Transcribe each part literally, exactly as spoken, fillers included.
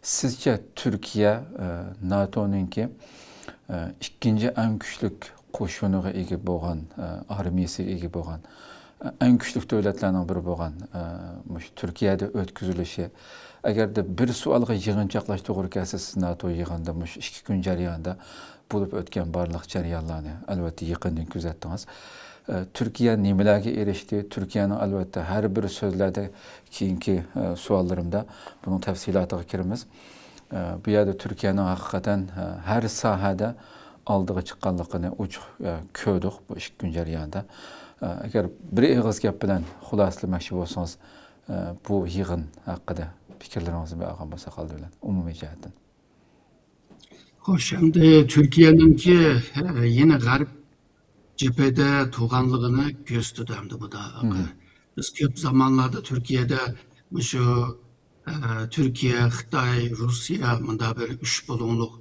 سىزچە تۈركىيە، ئە، ناتونىڭكى، ئە، ئىككىنچى ئەڭ كۈچلۈك قوشۇنىغا ئىگە بولغان، ئە، ئارمىيەسىگە ئىگە بولغان، ئە، ئەڭ كۈچلۈك دۆلەتلەرنىڭ بىرى بولغان، ئە، مۇشۇ تۈركىيەدە ئۆتكۈزۈلۈشى، ئەگەردە بىر سوئالغا يىغىنچاقلاش توغرا كەلسە، سىز ناتو يىغىنىدا مۇشۇ ئىككى كۈن جەريانىدا بولۇپ ئۆتكەن بارلىق جەريانلارنى، ئەلۋەتتە، يېقىندىن كۆزەتتىڭىز. ئە، تۈركىيە نېمىلەرگە ئېرىشتى؟ تۈركىيەنىڭ، ئەلۋەتتە، ھەر بىر سۆزلەردە كېيىنكى، ئە، سوئاللىرىمدا بۇنىڭ تەپسىلاتىغا كىرىمىز. ئە، بۇ يەردە تۈركىيەنىڭ ھەقىقەتەن، ئە، ھەر ساھەدە ئالدىغا چىققانلىقىنى ئوچۇق، ئە، كۆردۇق بۇ ئىككى كۈن جەريانىدا. ئە، ئەگەر بىر ئېغىز گەپ بىلەن خۇلاسىلىمەكچى بولسىڭىز، ئە، بۇ يىغىن ھەققىدە پىكىرلىرىڭىزنى بىر ئالغان بولساق ئالدى بىلەن، ئومۇمىي جەھەتتىن. خوش، ئەمدى تۈركىيەنىڭكى، ئە، يەنە غەرب جېپىدە تۇرغانلىقىنى كۆرسىتىدۇ ئەمدى بۇ دا. بىز كۆپ زامانلاردا تۈركىيەدە مۇشۇ، ئە، تۈركىيە، خىتاي، روسىيە مۇنداق بىر ئۈچ بۇلۇڭلۇق،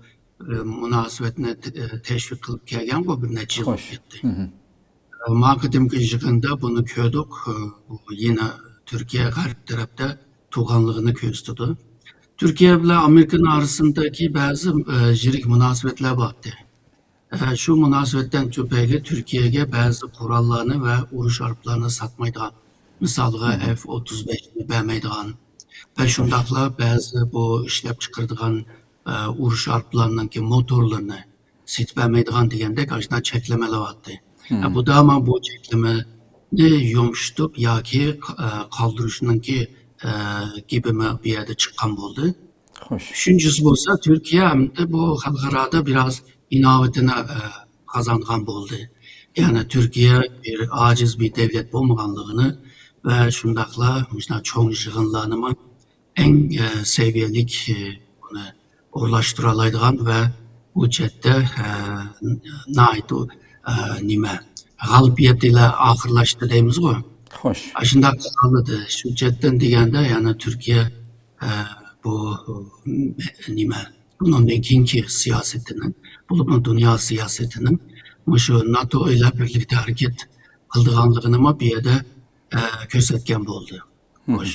ئە، مۇناسىۋەتنى ت-، ئە، تەشۋىق قىلىپ كەلگەنغۇ بىر نەچچە يىل بولۇپ كەتتى. ئە، ما قېتىمكى يىغىندا بۇنى كۆردۇق. ئە، بۇ يەنە تۈركىيە غەرب تەرەپتە تۇرغانلىقىنى كۆرسىتىدۇ. تۈركىيە بىلەن ئامېرىكىنىڭ ئارىسىندىكى بەزى، ئە، يىرىك مۇناسىۋەتلەر بارتى. ئە، شۇ مۇناسىۋەتتىن تۈپەيلى تۈركىيەگە بەزى قوراللارنى ۋە ئۇرۇش ئاربىلارنى ساتمايدىغان، مىسالغا، ئېف ئوتتۇز بەشنى بەرمەيدىغان ۋە شۇنداقلا بەزى بۇ ئىشلەپ چىقىرىدىغان، ئە، ئۇرۇش ئاربىلارنىڭكى موتورلىرىنى سېتىپ بەرمەيدىغان دېگەندەك ئاشۇنداق چەكلىمىلەر بارتى. ئە، بۇ دامان بۇ چەكلىمىنى يۇمشىتىپ ياكى، ئە، قالدۇرۇشنىڭكى، ئە، گېپىمۇ بۇ يەردە چىققان بولدى. خوش. ئۈچىنچىسى بولسا، تۈركىيە ئەمدى بۇ خەلقئارادا بىراز ئىناۋىتىنى، ئە، قازانغان بولدى. يەنى تۈركىيە بىر ئاجىز بىر دەۋلەت بولمىغانلىقىنى ۋە شۇنداقلا مۇشۇنداق چوڭ يىغىنلارنىمۇ ئەڭ، ئە، سەۋىيەلىك، ئە، بۇنى ئورۇنلاشتۇرالايدىغان ۋە بۇ جەھەتتە، ئە، ناھايىتى، ئە، نېمە، غالىبىيەت ئىلە ئاخىرلاشتى دەيمىزغۇ. خوش. ئاشۇنداق قىلالىدى. شۇ جەھەتتىن دېگەندە، يەنى تۈركىيە، ئە، بۇ، نېمە، بۇنىڭدىن كېيىنكى سىياسىتىنىڭ، بولۇپمۇ دۇنيا سىياسىتىنىڭ مۇشۇ ناتو ئىلە بىرلىكتە ھەرىكەت قىلىدىغانلىقىنىمۇ بۇ يەردە، ئە، كۆرسەتكەن بولدى. خوش.